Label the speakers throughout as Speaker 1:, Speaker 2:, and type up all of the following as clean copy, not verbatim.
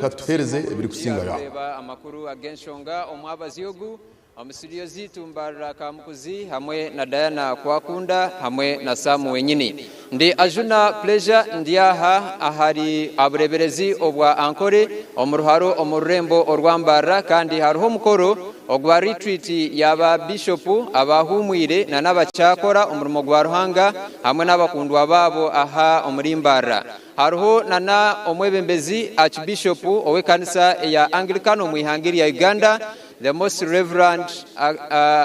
Speaker 1: Reka tutuheereze ebirikusingayo aho.
Speaker 2: Kureeba amakuru ag'enshonga omwabazyo ogu omu studio zaitu Mbarara Kamukuzi hamwe na Diana Kwakunda hamwe na Sam wenyini. Ndi Ajuna Pleasure ndi aha ahari abureberezi obwa Ankole omu ruharo omu rurembo orwa Mbarara kandi hariho omukoro ogwa retreat ya ba Bishopu abahumwire na n'abakyakora omurimo gwa Ruhanga hamwe n'abakundwa baabo aha omuri Mbarara. Hariho na na omwebembezi Archbishop ow'ekanisa eya Anglican omu ihanga erya Uganda, The Most Reverend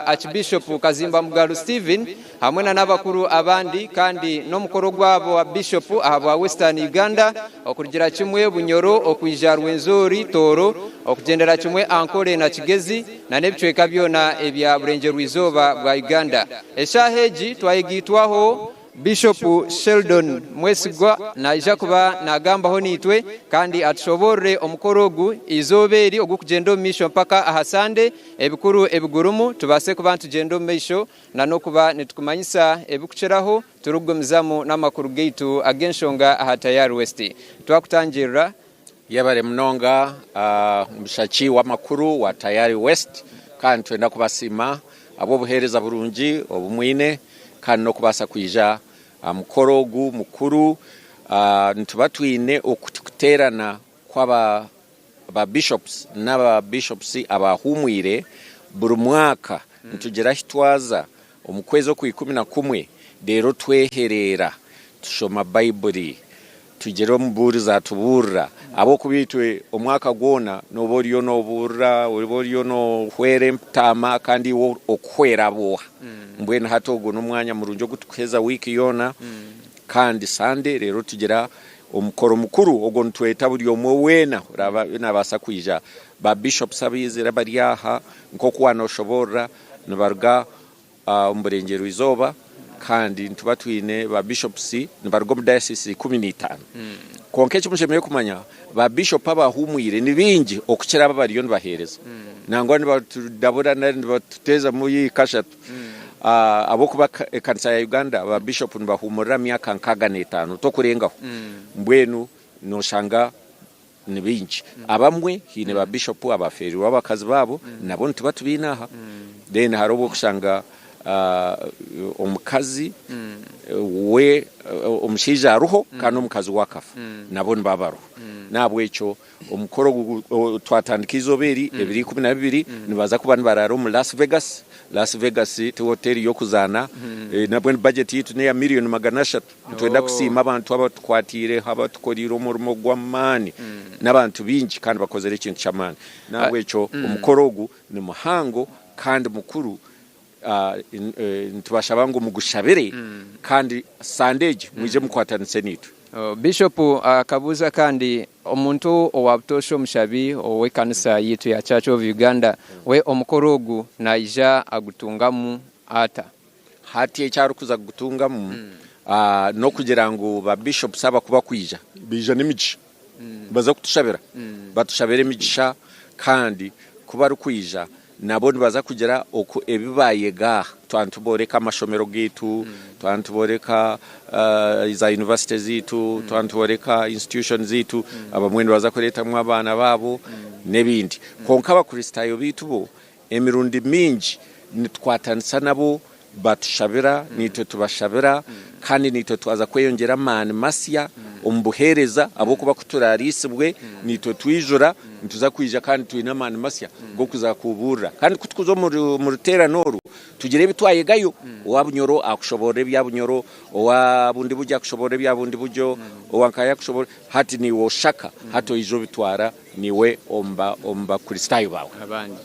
Speaker 2: Archbishop Kazimba Mugalu Stephen hamwe na n'abakuru abandi kandi n'omukoro gw'aba Bishop ahabwa Western Uganda okurugira kimwe Bunyoro okwija Rwenzori, Tooro okugyendera kimwe Ankole na Kigezi na n'ebicweka byona ebya Burengyerwa-izooba bwa Uganda. Eshaaha egi twayegaitwaho Bishopu Sheldon Mwesigwa naija kuba nagambaho naitwe kandi atushoboorore omukoro ogu eizooba eri ogurikugyenda omu maisho mpaka aha Sande, ebikuru ebigurimu tubaase kuba nitugyenda omu maisho na n'okuba nitukumanyisa ebirikukiraho turikugumizamu n'amakuru gaitu ag'enshonga aha Tayari West. Twakutangirira.
Speaker 3: Yebare munonga omushaki w'amakuru wa Tayari West kandi nitwenda kubasiima ahabw'obuheereza burungi obu mwine kandi n'okubaasa kwija aha mukoro ogu mukuru. Nituba twine okuteerana kw'aba ba bishops n'aba bishops abaahumwire buri mwaka nitugira ahu twaza omu kwezi okw'ikumi na kumwe reero twehereera tushoma Baibuli. Tugira omubuurizi atubuurira, ahabw'okuba itwe omwaka gwona nooba oriyo noobuurira, oba oriyo noohwera entaama kandi iwe okuhwera ab'oha? Mbwenu hati ogwo n'omwanya murungi ogu turikuheeza wiiki yoona kandi Sande reero tugira omukoro mukuru ogwo nitweta buri omwe weena oraabe naabaasa kwija. Ba bishops abaizire bari aha nk'oku waanooshoboorora nibaruga omu burengyerwa izooba kandi nituba twine ba bishops nibaruga omu diocese 15. Kwonka eki mushemereire kumanya ba bishop abahumwire ni baingi okukira abo abariyo nibaheereza. Nangwa nibatudabura nari nibatuteezamu kashatu ahabw'okuba ekanisa ya Uganda ba bishop nibahumurira myaka 65 tokurengaho. Mbwenu noshanga Ni baingi. Abamwe haine ba bishopu abafeereirwe abakazi baabo nabo nituba tubaine aha. Then hariho obu orikushanga omukazi we omushaija ariho kandi omukazi we akafa nabo nibaba bariho. N'ahabw'ekyo omukoro ogu twatandika eizooba eri ebiro 12 nibaza kuba nibaraara omu Las Vegas. Las Vegas ti hoteeri y'okuzaana nabwo bajeti yaitu n'eya miriyoni 300. Nitwenda kusiima abantu abatukwatiireho, abatukoreire omurimo gw'amaani, n'abantu baingi kandi bakozire ekintu ky'amaani. N'ahabw'ekyo omukoro ogu ni muhango kandi mukuru, nitubashaba ngu mugushabire kandi Sande egi mwije mukwatanise naitwe.
Speaker 2: Bishopu akabuuza kandi omuntu owa butoosha omushabi ow'ekanisa yaitu ya Church of Uganda we omukoro ogu naija agutungamu ata?
Speaker 3: Hati eki arikuza kugutungamu n'okugira ngu ba bishops aba ku bakwija, baija n'emigisha. Nibaza kutushabira, batushabire emigisha kandi ku barikwija nabo nibaza kugira oku ebi baayega aha. Twaba nitubooreka amashomero gaitu, twaba nitubooreka za yunivasite zaitu, twaba nitubooreka institution zaitu, abamwe nibaza kureetamu abaana baabo n'ebindi. Kwonka Abakristaayo baitu bo Emirundi mingi nitukwatanisa nabo batushabira, naitwe tubashabira, kandi naitwe twaza kweyongyera amaani masya omu buheereza ahabw'okuba ku turaariisibwe naitwe twijura, nituza kwija kandi twine amaani masya g'okuza kubuurira. Kandi ku turikuza omu ruteerane oru, tugira ebi twayegayo. Owa Bunyoro akushoboorora ebya Bunyoro, owa Bundibugyo akushoboorora ebya Bundibugyo, owa Nkaya akushoboorora. Hati naiwe oshaka, hati oija obitwara. Niiwe omu Bakristaayo baawe.
Speaker 2: Abandi.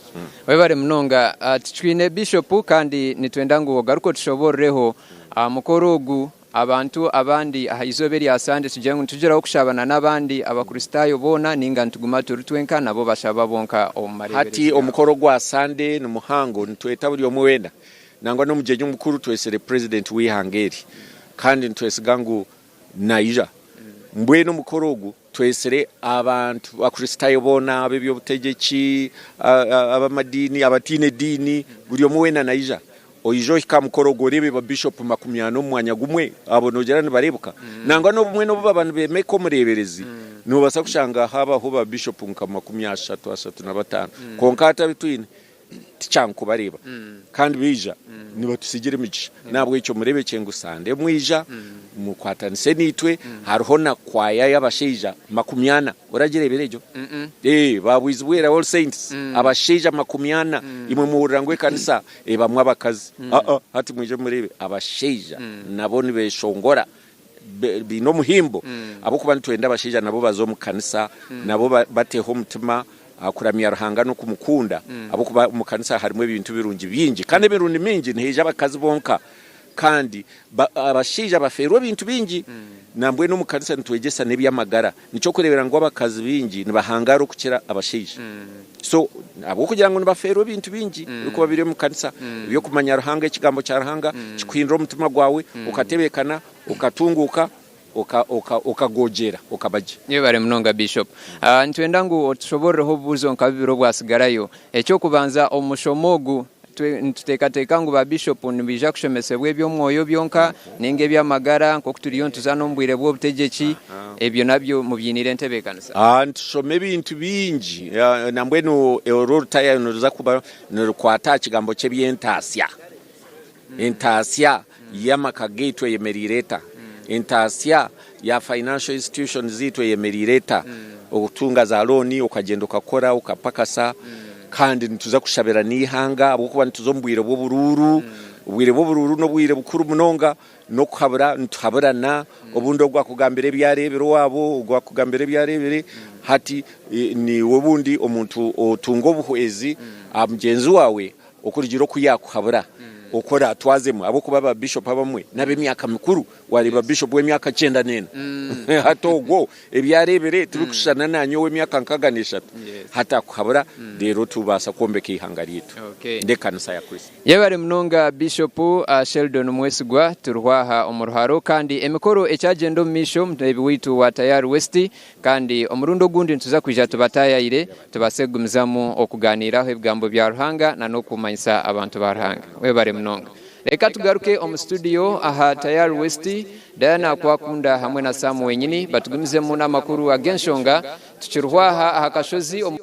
Speaker 2: Webare munonga. Tucwine Bishop kandi nitwenda ngu ogaruke otushobororeho aha mukoro ogu abantu abandi aha izooba erya Sande tugire ngu nitugiraho kushabana n'abandi Abakristaayo boona ninga nituguma turi twenka nabo bashaba bonka omu mareeberezi
Speaker 3: Hati
Speaker 2: gaabo.
Speaker 3: omukoro gwa Sande ni muhango nitweta buri omwe weena nangwa n'omugyenyi omukuru twesire President w'eihanga eri kandi nitwesiga ngu naija. Mbwenu omukoro ogu Twetsire abantu, Abakristaayo boona, ab'eby'obutegyeki, ab'amadiini, abataine diini, buri omwe weena naija. Oije ohike aha mukoro ogwo oreebe babishopu 40 omu mwanya gumwe, abo noogira nibareebuka? Nangwa n'obumwe n'obu baba nibeemeka omureeberezi, Noobaasa kushanga haabaho ba bishop nka 35, 35 kwonka hati abu twine tikyangu kubareeba kandi baija nibatusigira emigisha. N'ahabw'ekyo mureebekye ngu Sande mwija mukwatanise naitwe. Hariho na kwaya y'abashaija 40. Oragireebire egyo? Ee, ba Bwizibwera All Saints, abashaija 40. Imwe muhurira ngu ekanisa ebamu abakazi. Aa, hati mwije mureebe abashaija nabo nibeshongora baine omuhimbo ahabw'okuba nitwenda abashaija nabo baze omu kanisa, nabo bateho omutima aha kuramya Ruhanga n'okumukunda ahabw'okuba omu kanisa harimu ebintu birungi bingi kandi emirundi mingi nihaija abakazi bonka kandi abashaija bafeerwa ebintu bingi. Nambwenu omu kanisa nitwegyesa n'eby'amagara. Nikyokureebera ngu abakazi baingi nibahangaara okukira abashaija. So ahabw'okugira ngu nibafeerwa ebintu bingi ebirikuba biri omu kanisa, eby'okumanya Ruhanga, ekigambo kya Ruhanga kikuhindura omutima gwawe, okatebeekana, okatunguuka, okagogyeera, okaba gye.
Speaker 2: Yebare munonga Bishop. Nitwenda ngu otushobororeho obubuuzo nka bubiri obwasigarayo. Eky'okubanza, omu mushomo ogu nituteekateeka ngu ba Bishop nibaija kushomesebwa eby'omwoyo byonka ninga eby'amagara nk'oku turiyo nituza n'omu bwire bw'obutegyeki, ebyo nabyo mubyiniire entebeekanisa?
Speaker 3: Nitushoma ebintu bingi nambwenu oru orutayayo niruza kuba nirukwata aha kigambo ky'eby'entaasya. Entaasya y'amaka gaitu eyemereire eta? Entaasya ya financial institutions zaitu eyemereire eta? Okutunga za looni okagyenda okakora okapakasa kandi nituza kushabira n'eihanga ahabw'okuba nituza omu bwire bw'oburuuru. Obwire bw'oburuuru n'obwire bukuru munonga n'okuhabura nituhaburana obundi ogu akugambira ebi areebire owaabo ogu akugambira ebi areebire hati niiwe obundi omuntu otunga obuhwezi aha mugyenzi waawe Okurugiirira oku yaakuhabura oku oraatwazemu ahabw'okuba ba Bishop abamwe n'ab'emyaka mikuru, waareeba Bishop w'emyaka 94 hati ogwo ebi areebire tibirikushushana naanye ow'emyaka 63 hati akuhabura reero tubaasa kwombeka eihanga ryaitu n'ekanisa ya Kristo.
Speaker 2: Yebare munonga Bishop Sheldon Mwesigwa, turiho aha omu ruharo kandi emikoro ekyagyenda omu maisho, omuteebi waitu wa Tayari West Kandi omurundi ogundi nituza kwija tubataayaire tubaase kugumizamu okugaaniiraho ebigambo bya Ruhanga na n'okumanyisa abantu ba Ruhanga. Webare munonga. Reka tugaruke omu studio aha Tayari West, Diana Kwakunda hamwe na Sam wenyini batugumizemu n'amakuru ag'enshonga tukirihwa aha aha kashozi omu.